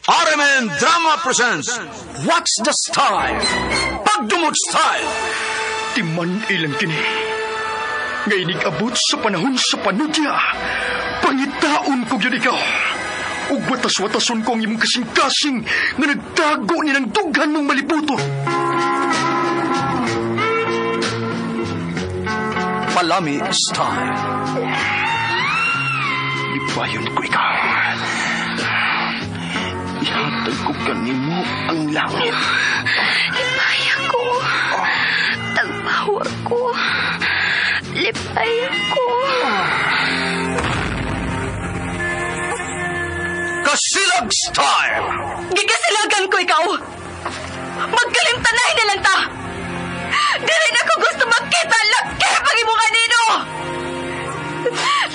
RMN Drama presents What's the Style? Pagdumot Style! Timan ilang kini. Ngay abot sa panahon sa panudya. Pangitaon ko gyud ikaw. Ug watas-watason ko ang imong kasing-kasing nga nagtago ni ng dughan mong malibuton. Palami Style. Lipayon ko ikaw. Ihatag ko kanimo ang langit. Lipaya ko. Tagpawa ko. Lipaya ko. Kasilag Style! Gigasilagan ko ikaw! Magkalimtanay na lang ta! Dili na ko gusto magkita laki pag imong anino!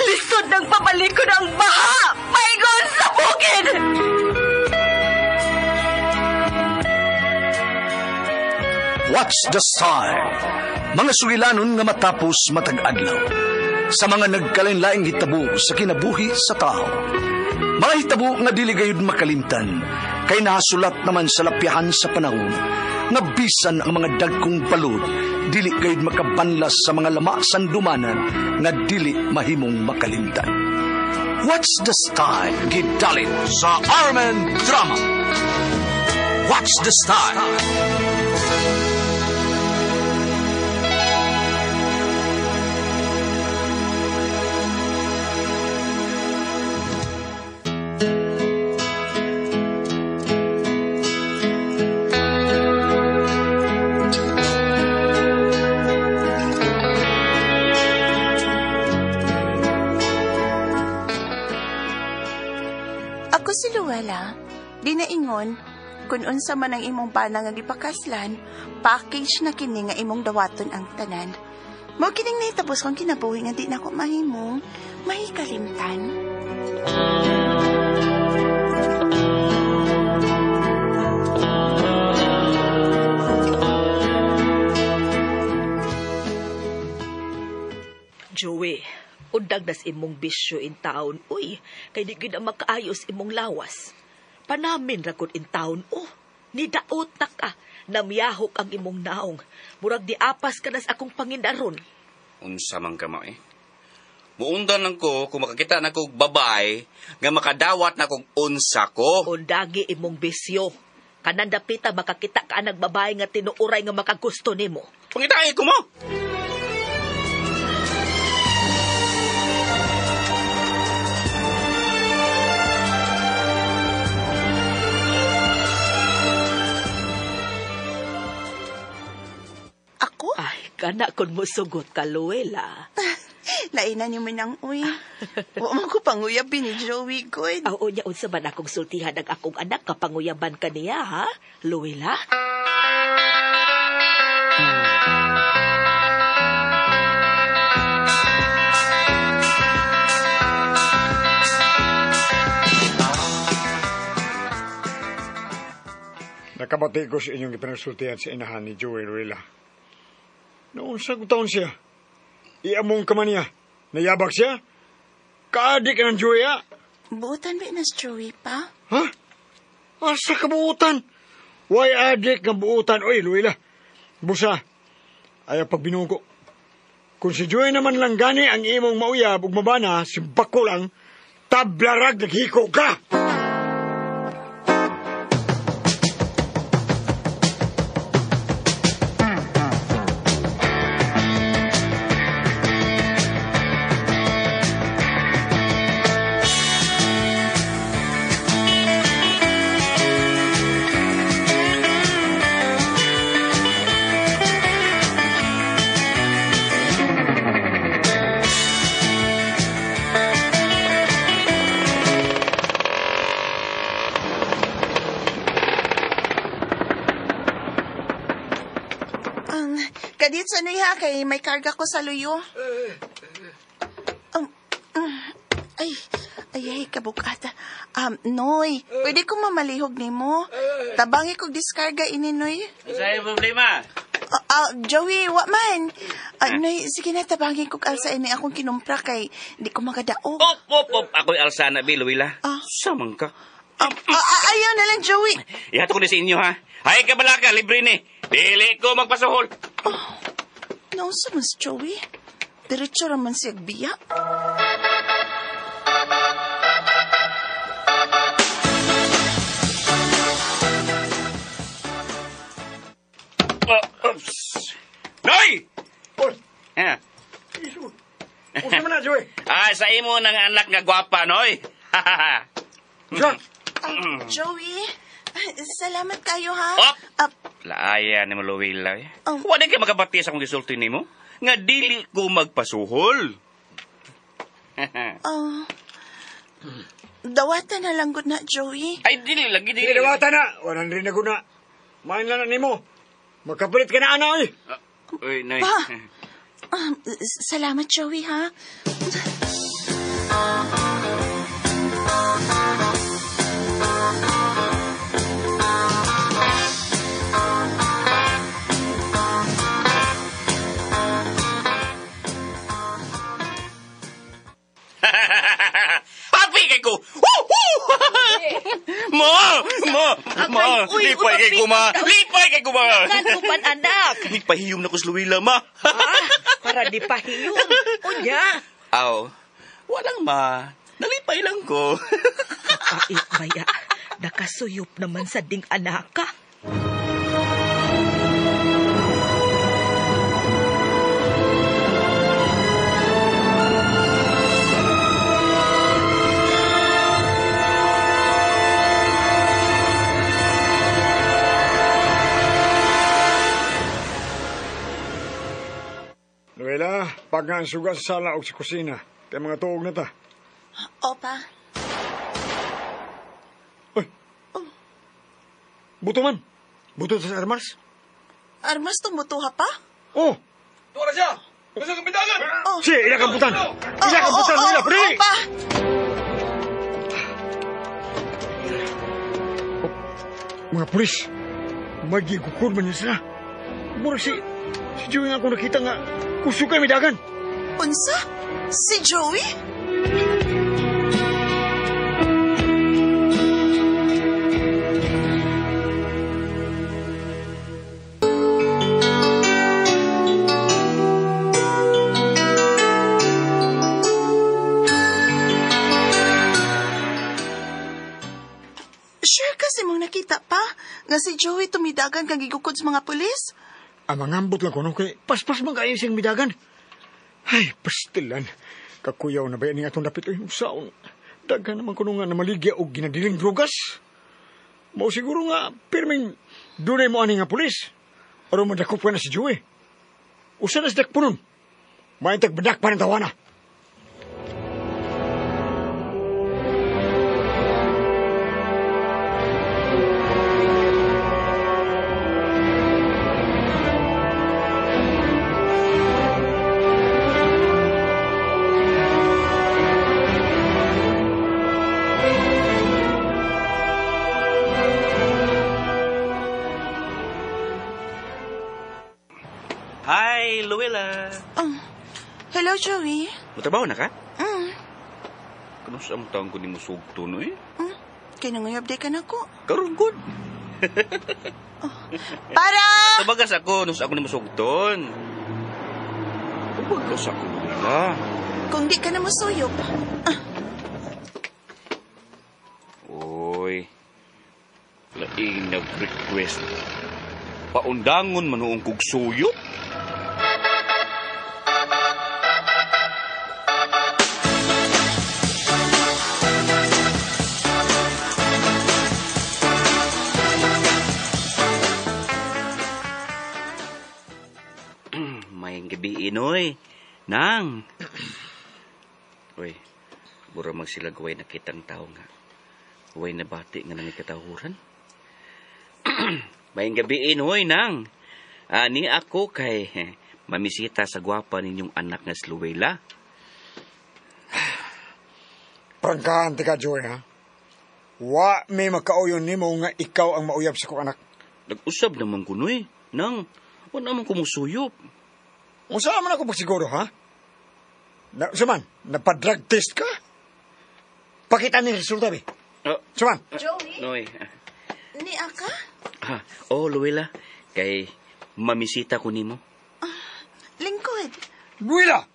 Lisod ng pabalik ko ng baha! Paingon sa bukid! What's the Style? Mga sugilanon nga matapos matag-adlaw. Sa mga nagkalain-laing hitabo sa kinabuhi sa tao. Mga hitabo nga dili gayud makalimtan, kay nahasulat naman sa lapyahan sa panahon, nga bisan ang mga dagkong balod, dili gayud makabanlas sa mga lama sandumanan nga dili mahimong makalimtan. What's the Style? Gidalit sa RMN Drama. What's the Style? Ako si Luella, di naingon, kung unsa man ang imong bana nga gipakaslan, package na kini nga imong dawaton ang tanan. Mao kining nahitabo kong kinabuhi nga di na ko mahimong mahikalimtan. Joey, undag nas imong bisyo in town. Uy, kay di gid ang makaayos imong lawas. Panamin ra gud in town. Oh, nidaot na ka. Namyahok ang imong naong. Murag di apas ka nas akong pangindaron. Unsa man ka mo eh. Muundan lang ko kung makakita na kog babae nga makadawat na kog unsa ko. Undagi imong bisyo. Kanan dapita makakita ka anag babae nga tinuuray nga makagusto nimo. Pangitae ko mo. Ako? Ay, kana kun mosugot ka, Luella. Lainan niyo man ang uy. Wa man ko panguyab ni Joey, good. Aw, unya, unsa man akong sultihan ang akong anak kapanguyaban ka niya, ha? Luella? Nakabati ko sa inyong ipinagsultihan sa inahan ni Joey Ruela. Noon sa taon siya, iamong ka man niya. Nayabak siya? Kaadik ka ng Joey, ha? Buutan ba na si Joey pa? Ha? Asa ka buutan? Why adik nga buutan? Oy, Luila. Busa, ayaw pagbinugo. Kung si Joey naman lang gani ang imong mauyab ug mabana, si bako lang, tablarag naghiko ka! Kaditso na ha, kay may karga ko sa luyo. Ay, kabukata. Noy, pwede ko mamalihog nimo. Tabangi kog diskarga ini, Noy. Sa'yo problema? Joey, wa man. Noy, sige na, tabangi kog alsa ini akong kinumpra kay di ko makadaog. Op, op, op. Ako'y alsa na, Bi, Luila. Ah. Samang ka. Ayaw na lang, Joey. Ihato ko ni sa inyo, ha? Hay ka balaka, libre ni. Dili ko magpasuhol. Oh, nausa man si Joey. Diretso raman siya biya. Oops. Noy! Oy! Ha? Unsa man na, Joey? Ah, sa imo nang anak nga gwapa, Noy. Unsa? Joey, salamat kayo, ha? Op! Laaya ni mo, Luwila. Oh. Wala kay makabati sa akong gisulti nimo nga dili ko magpasuhol. Oh. Dawatan na lang gud na, Joey. Ay, dili lagi, dili. Sige, dawatan na. 100 na gud na. Main lang na nimo. Magkapalit ka na, ana, oy. Uy, Noy. Pa! Salamat, Joey, ha? Happy kay ko! Woo! Ma! Ma! Ma! Uy, Lipay kay ko, ma! Lipay kay ko, ma! Kanupan, anak! Nagpahiyom na ko sa Luwila, ma! Ah, para di pahiyom. Unya! Aw, walang ma. Nalipay lang ko. Kapait, maya. Nakasuyop naman sa ding anaka. Luwila, pag nga ang suga sa sala o sa kusina, kay mga tuog na ta. Opa. Uy. Oh. Buto man. Buto sa armas. Armas, tumutuha pa? Oh! Tuwa na siya! Gusto kang bidagan! Oh. Si, ila kang butan! Ila kang butan, Luwila, pwede! Opa! Mga pulis, magigukod man yun sila. Mura si Joey nga ako nakita nga kusugay may dagan. Unsa? Si Joey? Sure kasi mong nakita pa nga si Joey tumidagan kang gigukod sa mga pulis? Ang mangambot lang ko nung kay paspas man kayo siyang midagan. Ay, pastilan. Kakuyaw na ba yan atong dapit? Ay, saon. Daghan naman ko nga namaligya o ginadiling drugas. Mao siguro nga, pirming dunay mo ani nga pulis. Aron madakop ka na si Joey. Usa na si dakpo nun. Maintag badak pa ng tawana. Hi, Luwila. Hello, Joey. Matrabaho na ka? Mm. Kano sa among taong ko ni mo sugto, no eh? Kaya nanguyab ka na ko. Karon good. Oh. Para! Tabagas ako, nung sa ako ni mo sugton. Tabagas ako, Luwila. Kung di ka na musuyop. Ah. Oy. Laing nag-request. Paundangon manuong kog suyop. Mayang gabi, Inoy. Nang. Uy, bura magsilagway na kitang tao nga. Uy, nabati nga nang ikatahuran. Mayang gabi, Inoy, nang. Ani ako kay mamisita sa gwapa ninyong anak nga si Luwela. Prangkahan ti ka, Joy, ha? Wa may makauyon nimo nga ikaw ang mauyab sa kong anak. Nag-usab naman ko, Noy. Nang, wala naman kumusuyop. Unsa man ako pagsiguro, ha? Na, unsa man, napa-drug test ka? Pakita ni resulta, be. Oh. Suman. Joey? Noy. Ni aka? Ah, oh, Luwila. Kay mamisita ko nimo. Lingkod. Luwila!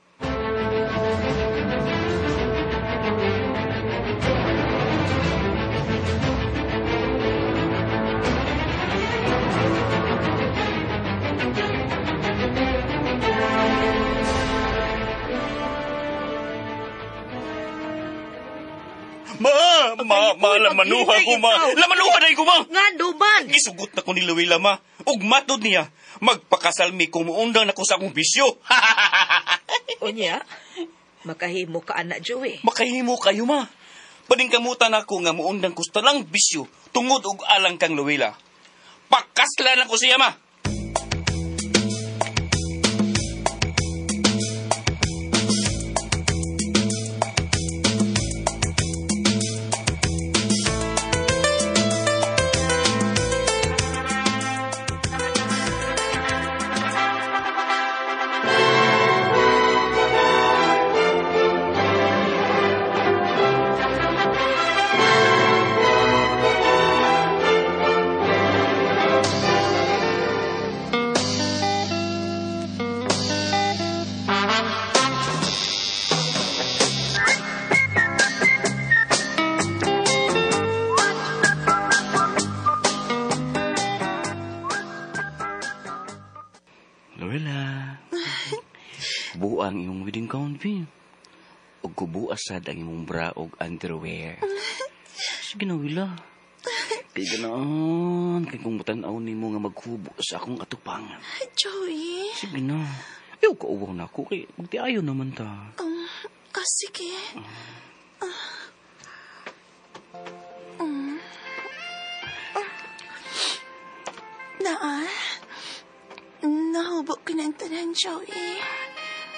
Ma, ma, ma, lamanuha ko, ma. Lamanuha na ko, ma. Nga duman. Gisugot na ko ni Luwila, ma. Ug matod niya, magpakasal mi kung muundang na ko sa akong bisyo. Unya, makahimo ka, anak Joey. Makahimo kayo, ma. Paningkamutan ako nga muundang ko sa talang bisyo tungod og alang kang Luwila. Pakaslan ako siya, ma. Luwila. Buang imong wedding gown, Vin. Ug kubuasad ang imong bra og underwear. Sige na, Wila. Kay ganaon, kay kung matan-aw nimo nga maghubo sa akong atupangan. Joey. Sige na. Ayaw kauwaw na ako, kay magtiayo naman ta. Sige. Naa. Nahubo ko ng tanan, Joey.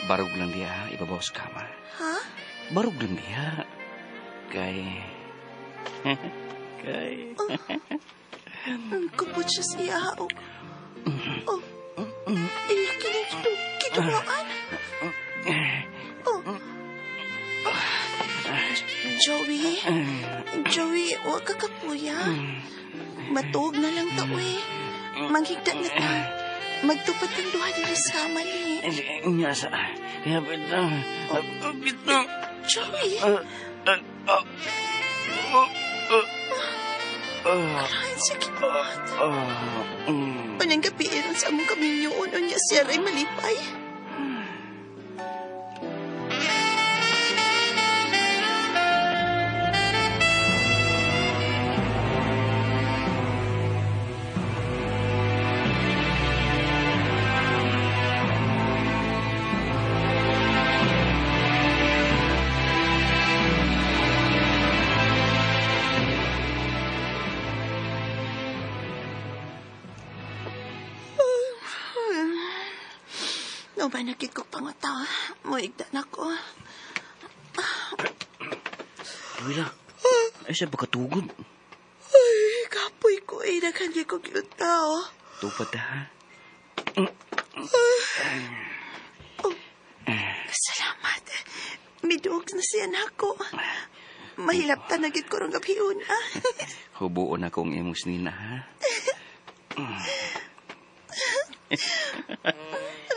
Barog lang diha, ibabaw sa kama. Ha? Barog lang diha. Kay... Kay... Kupot siya siya. Oh. Oh. Iya, kinuhaan. Oh. Joey. Joey, huwag ka kapuya. Matuog na lang ta, uy. Manghigda na ta. Magtupad kang duha diri sa kamali. Nga sa... Kaya bita. Bita. Joey! Karahan siya kibuhat. Panang gabi sa among kaminyoon niya siya ray malipay. No ba nakit ko pangutaw? Muigda na ko. Luwila, ay siya bakatugod. Ay, kapoy ko eh. Naghangi ko giutaw. Tupad ha. Oh, salamat. Miduog na siya nako. Mahilap ta na gid ko rong gabiun. Hubuon ako ang imong sinina ha.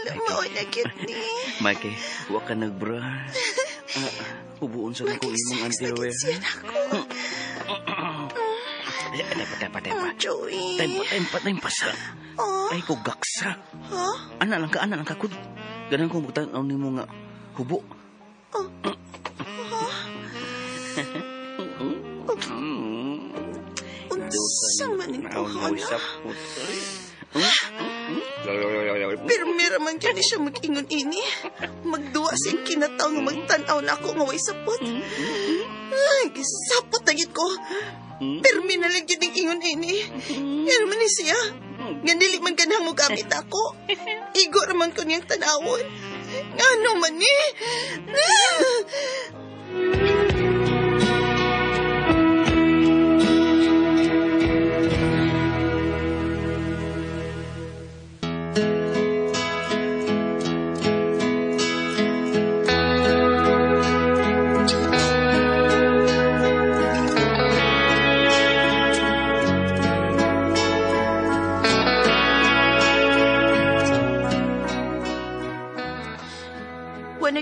Alam mo, na gid ni. Mike, wa ka nagbra. Hubuon sa ako imong underwear. Siya nako. Tempa, tempa, tempa. Oh, Joey. Tempa, tempa, tempa sa. Oh. Ay, ko gaksa. Huh? Ana lang ka, ana lang ka. Kud. Ganang ko magtanaw nimo nga hubo. Oh. Unsa man ning tuhon? Pero mira man gyud ni siya mag-ingon ini. Magduwa siyang kinataw nga magtan-aw na ako nga way sapot. Ay, gisapot na gid ko. Pero minalag gyud ning ingon ini. Pero man ni siya. Nga dili man ganahang mogamit ako. Igo ra man ko niyang tan-awon. Ngano man ni?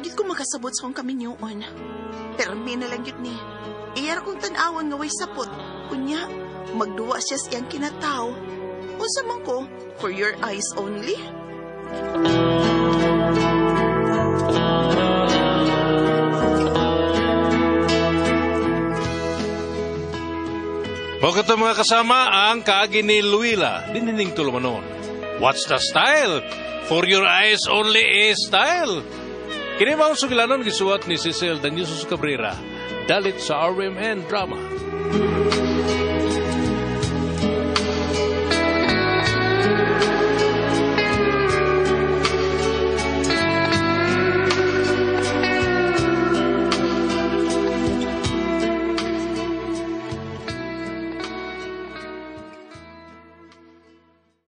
na gyud ko makasabot sa kong kaminyoon. Permi na lang gyud ni. Iyar kong tan-awon nga way sapot. Unya, magduwa siya sa iyang kinataw. Unsa man ko, for your eyes only? Mao kato mga kasama ang kaagi ni Luila, dinining tulumanon. What's the style? For your eyes only is style. Kini maong sugilanon gisuwat ni Cecil Daniusos Cabrera, dalit sa RMN Drama.